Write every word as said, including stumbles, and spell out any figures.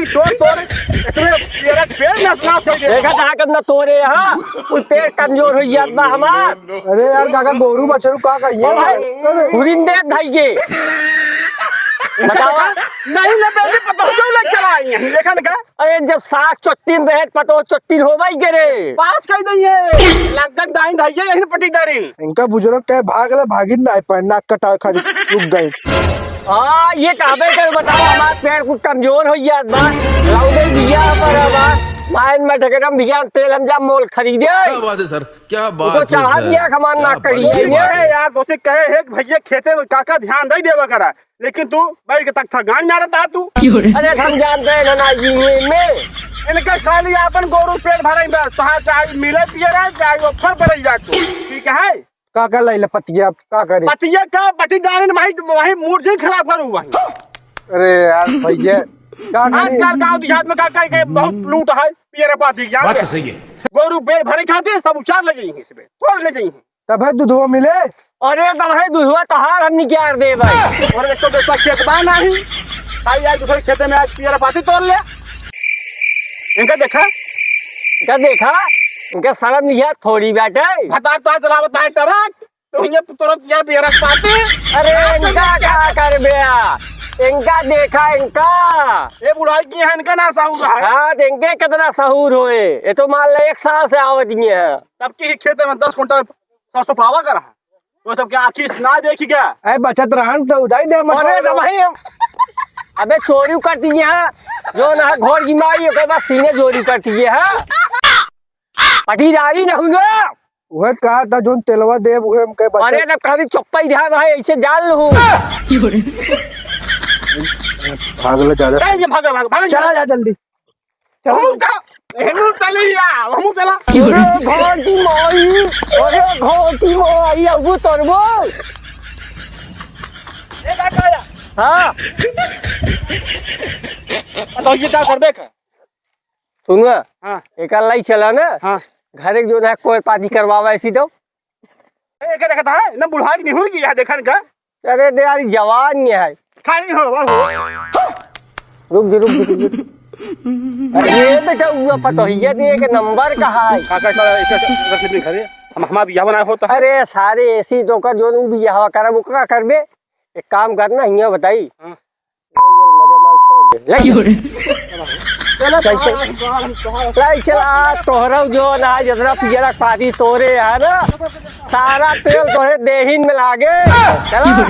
तोर, तोर, इसमें तेरा पेट नस नास कर दे। देखा कहाँ कितना तोरे यहाँ, कुल पेट कमजोर हो जात बा हमार। अरे यार, काका, गोरू बछरू का कहिए? ओ भाई, अरे। खुरिन देख भाई के। बतावा। नहीं ले, पहले पता हो जाओ, लग चला आई हैं, देखा ना का? अरे, जब सास चोट्टिन रहे, पतो चोट्टिन हो भाई के रे। पास कर दइए, लगन दाइन धाइए, यही पटीदारिन। इनका बुजुर्ग के भाग ले, भागिन ना पाए, नाक कटावे खातिर रुक गए। हाँ, ये कहबे कर, बताओ, हमार पेट कुछ कमजोर हो जात बा। लौंडे बिया पर बा। मायन में ढकेरम बिया तेल हम जा मोल खरीदे। क्या बात है सर, क्या बात है चाहत सर। बिया कमान क्या ना बात करिए है। ये। अरे यार, दोस्त कहे है कि भैया खेते में काका ध्यान नहीं देवा करा, लेकिन तू बैठ के तक थकान मारत आ तू। अरे हम जानते हैं ना, ना जी में। इनका खाली अपन गोरू पेट भराई बस, तोहार चाहे मिले पिए रहे, चाहे वो फल पर जा तू। ठीक है? का का लैले पतिया, का करे? पतिया का पटीदारन भाई, वही मूड जिन खराब करू वही। अरे यार भैया, का करे? आजकल गाँव देहात में का कहे के बहुत लूट है, पियरे पाती जान बात ले। तो सही है। गोरू पेट भरे खातिर सब उचार ले जाई हैं इसमें, तोड़ ले जाई हैं। तब है दूधवा मिले? अरे तब है दूधवा तहार हम निकाल दे भाई। और एक तो दूसरा खेत बा नहीं, खाली आज दूसरे खेते में आज पियरे पाती तोड़ ले। इनका देखा? इनका देखा? इनका शर्म नहीं है थोड़ी बाटे। भतार तो चलावत है ट्रक, तो ये तुरंत ये बेरक पाती। अरे, इनका का करबे? इनका देखा, इनका। ये बुढ़ाई की है, इनका ना सहूर है। हाँ, तो इनके कितना सहूर होए? ये तो मान ले, एक साल से आवत ही है। तब की खेते में दस कुंटल सरसों पावा करा है। वो सब क्या आँखी से ना देखी क्या? अरे, बचत रहन तो उदाई दे, मत अरे, बोलो। तो भाई, अबे चोरी करती है, जो ना घोड़ की माई, ओकर बाद सीने चोरी करती है, हाँ? पटीदारी न हुआ। उहे कहा था, जोन तेलवा देब, उहे हमके बचत। अरे, तब कभी चुप्पा ही ध्यान रहे, ऐसे जान लूँ। भाग ले, ज्यादा। ए, ये भाग, भाग, भाग। चला जा जल्दी। चला। हमू का, हमू चले या, हमू चला। अरे, घाटी माई, अरे, घाटी माई, अब तोरबो। ए, का, का, या? हाँ। तो ये का करबे का? सुनुआ, हाँ। एकर लाई चला ना। हाँ। घर एक जो है कोई पाती करवावा ऐसी तो। ए, एके देखत है, ना बुढ़ा के निहुर गया है, देखन का? अरे दे यार, जवान ये है। खाली हो, वाह, हो। रुक जी, रुक जी, रुक जी। अरे ये बेटा, हुआ पतोहिया दे के नंबर का है। काका, इसे रख ले घरे। हम, हमारा बियाह बना होता है। अरे सारे ऐसी तो कर, जो नू बियाह करब, वो का करबे? एक काम करना, हियाँ बताई। हाँ। ले चल, मजा मार, छोड़ दे। ले चल। चलो, कैसे? बाहर, बाहर, बाहर। ले चला, तोहरा जो ना, जितना पियरा पाती तोरे है ना, सारा तेल तोरे देहिन में लागे। चला।